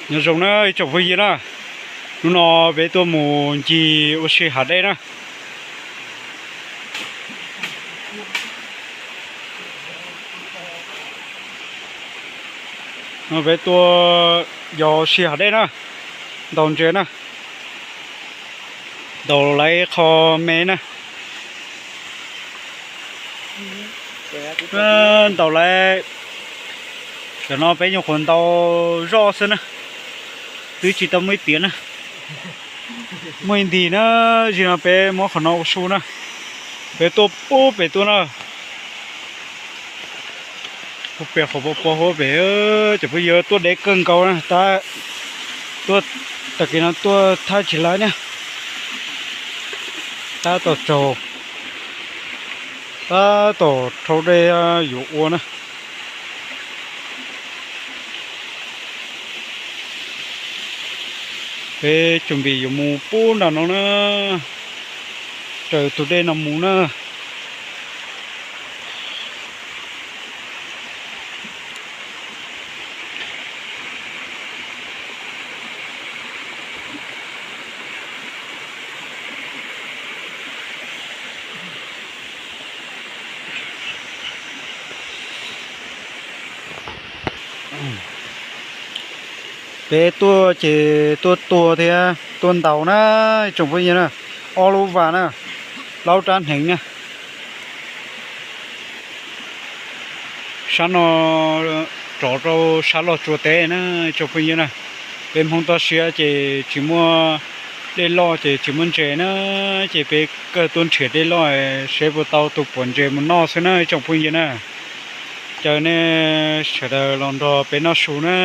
Nyob zoo na ib tsoom phooj ywg na, hnub no peb tuaj mus ncig ua si hav dej na. No peb tuaj yos ua si hav dej na, ntaus ntses na, ntaus lawv qho me na. Ntaus lawv, cov no peb nyuam qhuav ntaus zoj xwb na, twb tsis tau muaj ib tiav na. Muaj ib ntim na, zim no peb muab qhov no ua su na. Peb tuaj pub pem tuaj na. Pub pem qhov pos pos huab pem, cov phooj ywg, tuaj deb kawg nkaus na, tab tuaj, tag kis no tuaj thaj tsis laib na. Tab tom tsaug, tab tom rhaub dej yuav ua na. Peb tsuas npis yuav mus pub nram no na, raws tus dej no mus na. Peb tuaj ces tuaj tuag thiab tuaj ntaus na, tsoom phooj ywg na, ob lub vas na, plaub rab hneev na. Sab no rov rau sab Los Tsuas teb na, tsoom phooj ywg na. Peb Hmoob toj siab ces tsis muaj dej loj ces tsis muaj ntses na, ces peb kawg tuaj nrhiav dej loj seb puas tau tus puav ntses mus noj xwb na, tsoom phooj ywg na. Caw nej sawv daws los nrog peb noj su na.